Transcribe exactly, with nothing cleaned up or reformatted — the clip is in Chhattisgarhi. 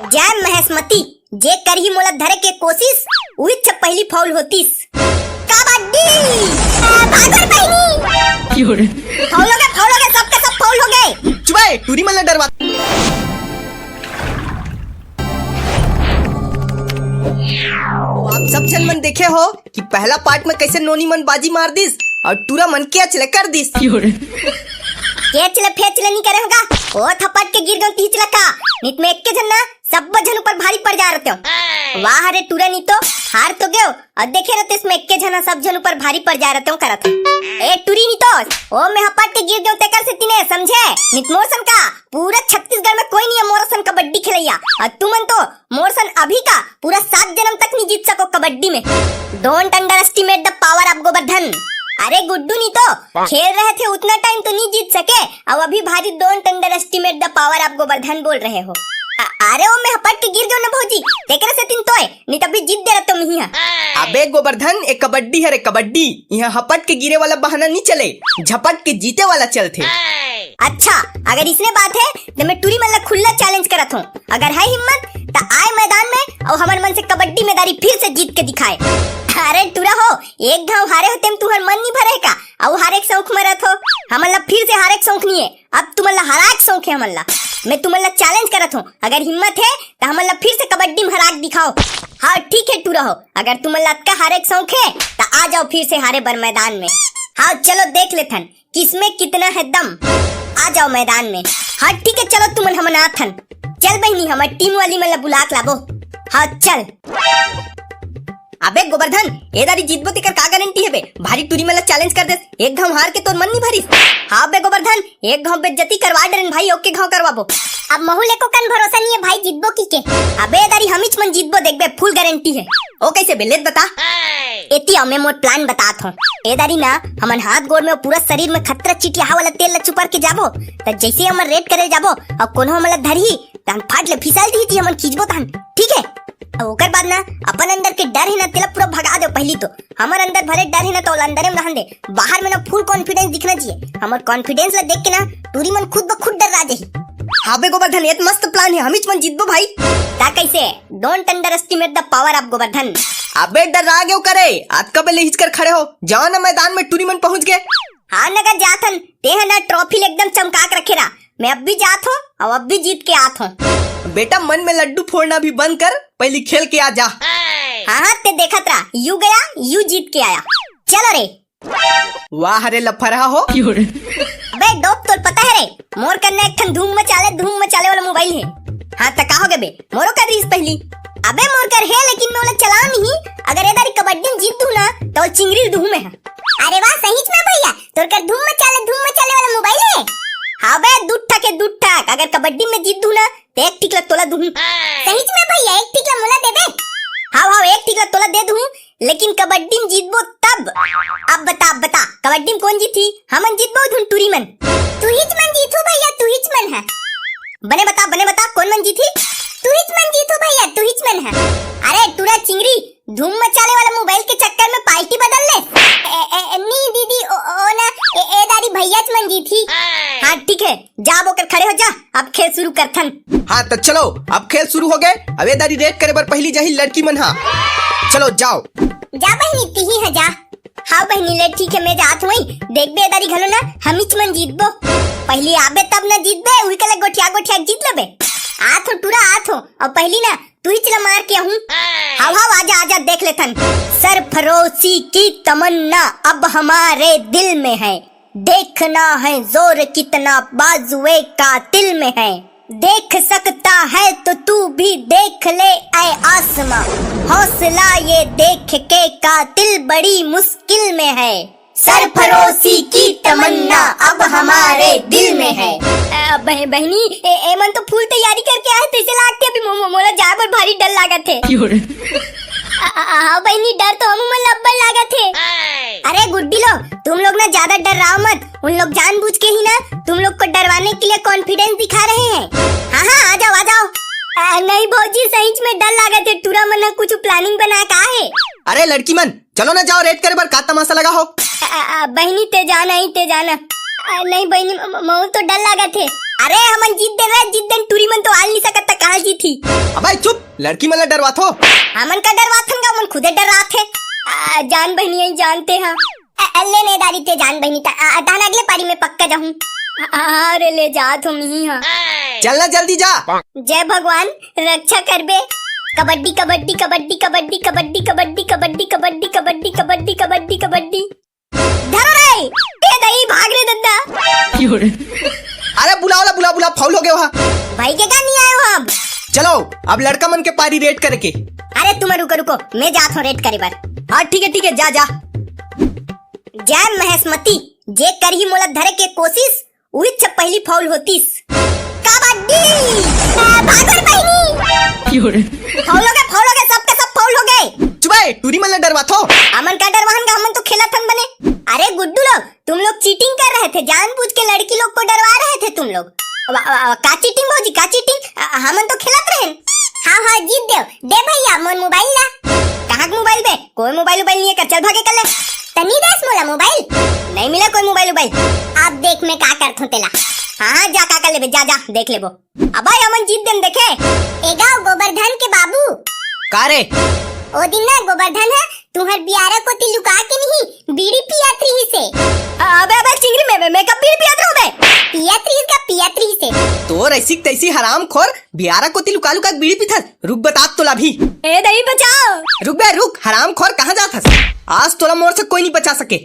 जय महेशमती, जे करही मोला धरे के कोशिश, उहिच पहली फाउल होतिस। कबड्डी! ए, भागो रे बहिनी! फाउल हो गए, फाउल हो गए, सबका सब फाउल हो गए। चुप बे, टूरी मन ला डरवा। आप सब झन मन देखे हो कि पहला पार्ट में कैसे नोनी मन बाजी मार दिस और टूरा मन कैच ले कर दिस। कैच ले फेच ले नहीं करे होगा, ओ थपट के गिर गयो तीच लका, नित में एक के झन ना सब झन ऊपर भारी पड़ जा रहते हो। वाह रे टूरा, नी तो हार तो गयो, और देखे रहते इसमें एक के झन सब झन ऊपर भारी पड़ जा रहते हो करत है। ए टूरी, नी तो ओ मैं हपट के गिर गयो तेकर से तिने समझे, नित मोर सन का पूरा छत्तीसगढ़ में कोई नहीं है मोर सन कबड्डी खिलैया, और तुमन तो मोर सन अभी का पूरा सात जन्म तक नहीं जीत सको कबड्डी में। Don't underestimate the power of Govardhan. अरे गुड्डू, नी तो खेल रहे थे उतना टाइम तो नहीं जीत सके, अब अभी भारी don't underestimate the power of Govardhan बोल रहे हो। अ-, अरे ओ मैं हपट के गिर गयो ना भौजी, तेकरे से तिन तोय, नहीं तभी जीत दे रहते मिही हा। अबे गोवर्धन, ए कबड्डी है रे कबड्डी, यहाँ हपट के गिरे वाला बहाना नहीं चले, झपट के जीते वाला चलथे। अच्छा, अगर इसने बात है तो मैं टूरी मन ला खुल्ला चैलेंज करत हूँ, अगर है हिम्मत तो आए मैदान में और हमर मन से कबड्डी में दारी फिर से जीत के दिखाए। अरे टूरा हो, एक घाव हारे हो तेम तुहर मन नहीं भरे का, और हारे के शौक में रहत हो, हमन ला फिर से हारे के शौक नहीं है, अब तुमन ला हराए के शौक है हमन ला। मैं तुमन ला चैलेंज करत हूँ, अगर हिम्मत है तो हमन ला फिर से कबड्डी में हरा के दिखाओ। हाँ ठीक है टूरा हो, अगर तुमन ला अतका हारे के शौक है तो आ जाओ फिर से हारे बर मैदान में। हाँ चलो देख लेथन किसमें कितना है दम, आ जाओ मैदान में। हाँ ठीक है, चलो तुमन हमन आथन। चल बहिनी, हमर टीम वाली मन ला बुला के लाबो। हाँ चल। अबे गोवर्धन, ए दारी जीतबो तेकर का गारंटी है बे? भारी टूरी मन ला चैलेंज कर देस, एक घाव हार के तोर मन नहीं भरिस। हाँ बे गोवर्धन, एक घाव बेइज्जती करवा डरेन भाई, ओके घाव करवाबो। अब महू ले को कन भरोसा नहीं है भाई जीतबो की के। अबे ए दारी हमीच मन जीतबो देखबे, फुल गारंटी है। ओ कैसे बे, लेत बता। एती आओ, मैं मोर प्लान बतात हूँ। ए दारी ना, हमन हाथ गोड़ में और पूरा शरीर में खतरा चिटिया वाला तेल ला चुपर के जाबो, त जैसे हमन रेड करे जाबो और कोनो हमन ला धरही, त हम फाट ले फिसल दिही जी, हमन खींचबो तहन, ठीक है? और ओकर बाद ना, अपन अंदर के डर है ना, तेला पूरा भगा दो पहली तो। हमर अंदर भले डर है ना, तो ओला अंदरे में रहन दे, बाहर में ना फुल कॉन्फिडेंस दिखना चाहिए। हमर कॉन्फिडेंस ला देख के ना, टूरी मन खुद ब खुद डर जाही। हाँ बे गोवर्धन, ये तो मस्त प्लान है, हमीच मन जीतबो भाई। ता कैसे? Don't underestimate the power of Govardhan. अबे डर्रा गेव का रे, अतका बेर ले हिचकर खड़े हो, जाओ ना मैदान में, टूरी मन पहुंच गए। हाँ नगर जाथन, तेहा ना ट्रॉफी ले एकदम चमका के रखे रहा। मैं अब भी जात हूँ और अब भी जीत के आत हूँ। बेटा मन में लड्डू फोड़ना भी बंद कर, पहली खेल के आ जा। हाँ हाँ, ते देखत रहा, यू गया यू जीत के आया। चलो रे। वाह रे लफरहा हो। अबे डोप, तोल पता है रे, मोर कन्ने एक ठन धूम मचाले, धूम मचाले वाला मोबाइल है। हाँ त का हो गे बे, मोरो कर रहीस पहली। अबे मोर कर है, लेकिन मैं ओला चलाव नहीं। अगर ए दारी कबड्डी में जीत दूँ ना, तो चिंगरी दूँ मैं। अरे वाह, सहीच में भैया, तोर कर धूम मचाले, धूम मचाले वाला मोबाइल है। हाँ बे, दू ठक है, दू ठक। अगर कबड्डी में जीत दूँ ना, तो एक टिकला तोला दूँ। सहीच में भैया, एक टिकला मोला देबे? हाँ हाँ, एक टिकला तोला दे दूँ, लेकिन कबड्डी में जीतबो तब। अब बता, अब बता, कबड्डी में कौन जीती? हमन जीतबो धुन टूरी मन। तुहिच मन जीतू भैया, तुहिच मन है। बने बता, बने बता, कौन मन जीती? तुहिच मन जीतू भैया, तुहिच मन है। अरे टूरा चिंगरी, धूम मचाले वाला मोबाइल के चक्कर में पार्टी बदल ले। ए, ए, ए, नी दीदी, ओ, ओ ना, ए, ए दारी भैयाच मन जीती। हाँ ठीक है, जा अब ओकर खड़े हो जा, अब खेल शुरू करथन। हाँ तो चलो, अब खेल शुरू हो गए। अब ए दारी रेड करे बर पहली जाही लड़की मन हा। चलो जाओ। जा बहिनी, तिही ह जा। हाँ बहिनी, ले ठीक है, मैं जात हूँ। देखबे ए दारी घलो ना, हमीच मन जीतबो। पहली आबे तब ना जीतबे, उही कले गोठिया गोठिया जीत लेबे। आत हो टूरा, आत हो। अब पहली ना, तुहिच ला मार के आहूँ। हाव हाव, आजा आजा, देख लेथन। सरफरोशी की तमन्ना अब हमारे दिल में है, देखना है जोर कितना बाजुए कातिल में है। देख सकता है तो तू भी देख ले ऐ आसमां, हौसला ये देख के कातिल बड़ी मुश्किल में है। सरफरोशी की तमन्ना अब हमारे दिल में है। अ, बह-, बहिनी, ए, ए मन तो फुल तैयारी करके आए, तैसे लागते अभी मो-, मो-, मोला जाए बर भारी डर लागत है। क्यों रे? अ, अ, हाँ बहिनी, डर तो हमू मन ला अब्बड़ लागत है। अरे गुड्डी लो, तुम लोग ना ज्यादा डर्राओ मत, उन लोग जानबूझ के ही ना तुम लोग को डरवाने के लिए कॉन्फिडेंस दिखा रहे हैं। हाँ हाँ, आ जाओ आ जाओ। अ, नहीं भौजी, सहीच में डर लागत है, टूरा मन ह कुछ प्लानिंग बना का है। अरे लड़की मन, चलो ना जाओ, रेड करे बर का तमाशा लगा हो। अ, अ, बहिनी ते जाना ही ते जाना। अ, नहीं बहिनी, म-, म-, महू तो डर लागत है। अरे हमन जीत देन रे, जीत देन, टूरी मन तो आल नहीं सकत त कहाँ जीत कबड्डी। अबे चुप, लड़की मन ला डरवाथो। हमन का डरवाथन गा, हमन खुदे डराथे। आ, जान बहिनी, यही जानते हैं। अ, अ, ले ने दारी ते जान बहिनी, त, अ, अ, तहन अगले पारी में पक्का जाहूं। अ, अ, अरे ले जा तुम ही हाँ। चल ना जल्दी जा। जय भगवान, रक्षा करबे। कबड्डी, कबड्डी, कबड्डी, कबड्डी, कबड्डी, कबड्डी, कबड्डी, कबड्डी, कबड्डी, कबड्डी, कबड्डी, कबड्डी। धरो रे, ए दई, भाग रे दद्दा। अरे बुलाओ ला, बुलाओ, बुलाओ, फाउल हो गया वहाँ। भाई के का नहीं आयो हम। चलो, अब लड़का मन के पारी रेड करे के। अरे तुम रुको, रुको, मैं जात हूँ रेड करे बर। हाँ ठीक है, ठीक है, जा, जा। जय महेशमती, जे करही मोला धरे के कोशिश, उही छ पहली फाउल होतीस। कबड्डी, अ, भागल बहिनी। फाउल हो गए, फाउल हो गए, सबके सब फाउल हो गए। चुप बे, टूरी मन ला डरवाथो। हमन का डरवाहन गा, हमन तो खेलत हन बने। अरे गुड्डू लोग, तुम लोग चीटिंग कर रहे थे, जानबूझ के लड़की लोग को डरवा रहे थे तुम लोग। वा, वा, वा, का चीटिंग भौजी, का चीटिंग? अ, हमन तो खेलत रहन। हाँ, हाँ, जीत देव। दे भैया, मोर मोबाइल ला। कहाँ के मोबाइल बे? कोई मोबाइल उबाइल नहीं है कर, चल भागे कर ले। तनी देस मोला मोबाइल। नहीं मिला कोई मोबाइल उबाइल। अब देख मैं का करथूं तेला। हाँ, हाँ, जा का कर लेबे, जा, जा, देख लेबो। अबे हमन जीत देन देखे। ए गाँव गोबरधन के बाबू। का रे? ओ दिन ना गोबरधन है, तुहर बियारा कोती लुका के नहीं, बीड़ी पियत रहिसे। अबे, अबे, चिंगरी में, में, मैं कब बीड़ी पियत रहूं बे? पियत रहिस का, पियत रहिसे। तोर ऐसी तैसी हरामखोर, बियारा कोती लुका लुका के बीड़ी पीथस। रुक बतात तोला भी। ए दई बचाओ। रुक बे, रुक, हरामखोर, कहाँ जात हस? आज तोला मोर से कोई नहीं बचा सके।